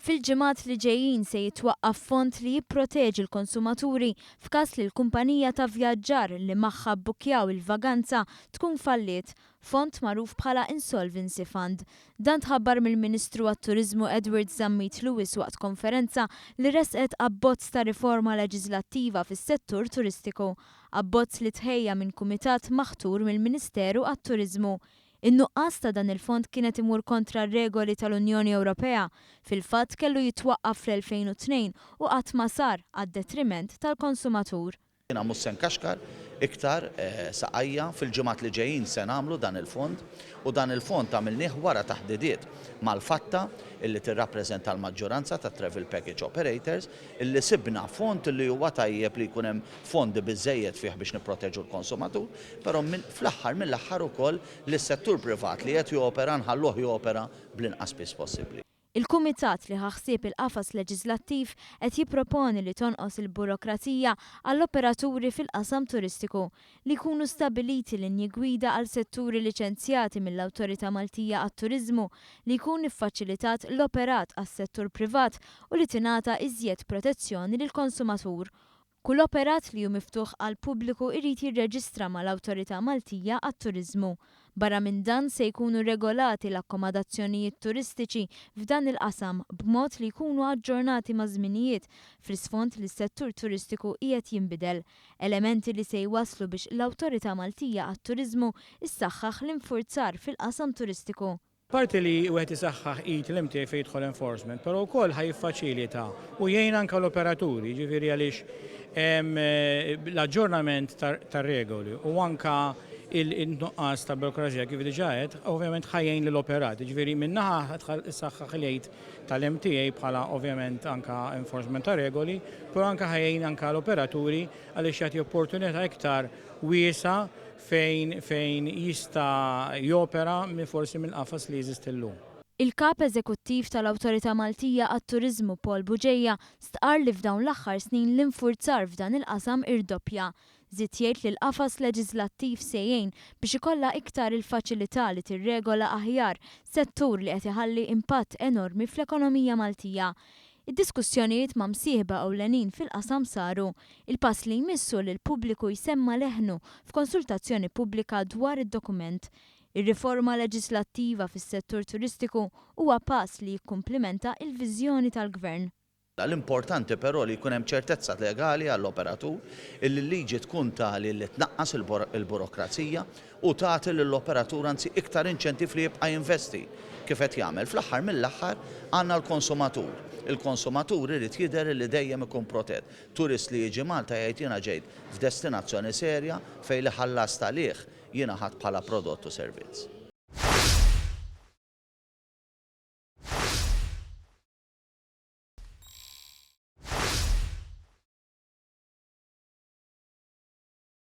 Fil-ġimgħat li ġejjin se jitwaqqaf fond li jipproteġi l-konsumaturi f'każ li l-kumpanija ta' vjaġġar li magħha bbukkjaw il-vaganza tkun falliet, fond magħruf bħala Insolvency Fund. Dan tħabbar mill-Ministru għat-Turiżmu Edward Zammit Lewis waqt konferenza li ressqet abbozz ta' riforma leġiżlattiva fis-settur turistiku. Abbozz li tħejja minn kumitat maħtur mill-Ministeru għat-Turiżmu. In-nuqqas ta' dan il-fond kien qed imur kontra r-regoli tal-Unjoni Ewropea. Fil-fatt kellu jitwaqqaf fl-2002 u qatt ma sar, għad-detriment tal-konsumatur. Jiena mhux se nkaxkar iktar saqajja, fil-ġimgħat li ġejjin se nagħmlu dan il-fond u dan il-fond għamilnieh wara taħdidiet mal-FATTA illi tirrappreżenta l-maġġoranza tat-travel package operators illi sibna fond illi huwa tajjeb li jkun hemm fondi biżżejjed fih biex nipproteġu l-konsumatur, però fl-aħħar mill-aħħar ukoll li s-settur privat li qed jopera nħalluh jopera bl-inqas piż possibbli. Il-Kumitat li ħa ħsieb il-qafas leġiżlattiv qed jipproponi li tonqos il-burokrazija għall-operaturi fil-qasam turistiku, li jkunu stabbiliti linji gwida għal setturi liċenzjati mill-Awtorità Maltija għat-Turiżmu, li jkun iffaċilitat l-operat għas-settur privat u li tingħata iżjed protezzjoni lill-konsumatur. Kull operat li hu miftuħ għall-pubbliku jrid jirreġistra mal-Awtorità Maltija għat-Turiżmu. Barra minn dan se jkunu regolati l-akkomadazzjonijiet turistiċi f'dan il-qasam b'mod li jkunu aġġornati maż-żminijiet fl-isfond li s-settur turistiku qiegħed jinbidel. Elementi li se jwasslu biex l-Awtorità Maltija għat-Turiżmu ssaħħaħ l-infurzar fil-qasam turistiku. Parti li wieħed isaħħaħ id l-MTA fejn jidħol enforcement, però wkoll ħa jiffaċilita u jgħin anke l-operaturi, jiġifieri għaliex l-aġġornament tar-regoli u anke il-nuqqas ta' burokrazija kif diġà għedt, ovvjament ħa jgħin lill-operat. Jiġifieri minn naħa issaħħaħ l-id tal-MTA bħala ovvjament anke enforcement ta' regoli, però anke ħa jgħin anke l-operaturi għaliex jagħti opportunità iktar wiesgħa fejn fejn jista' jopera minn forsi mill-qafas li jeżisti llum. Il-Kap Eżekuttiv tal-Awtorità Maltija għat-Turiżmu Paul Bugeja stqarr li f'dawn l-aħħar snin l-infurzar f'dan il-qasam irdoppja. Żied jgħid li l-qafas leġiżlattiv se jgħin biex ikollha iktar il-faċilità li tirregola aħjar settur li qed iħalli impatt enormi fl-ekonomija Maltija. Id-diskussjonijiet ma' msieħba ewlenin fil-qasam saru. Il-pass li jmiss hu li l-pubbliku jsemma' leħnu f'konsultazzjoni pubblika dwar id-dokument. Ir-riforma leġislattiva fis-settur turistiku huwa pass li jikkumplimenta l-viżjoni tal-Gvern. L-importanti però li jkun hemm ċertezza legali għall-operatur, illi l-liġi tkun tali li tnaqqas il-burokrazija u tagħti lill-operatur anzi iktar inċentiv li jibqa' jinvesti kif qed jagħmel. Fl-aħħar mill-aħħar għandna l-konsumatur. Il-konsumatur irid jidher li dejjem ikun protett. Turist li jiġi Malta jgħid jiena ġejt f'destinazzjoni serja fejn li ħallast għalih jiena ħadt bħala prodott u servizz.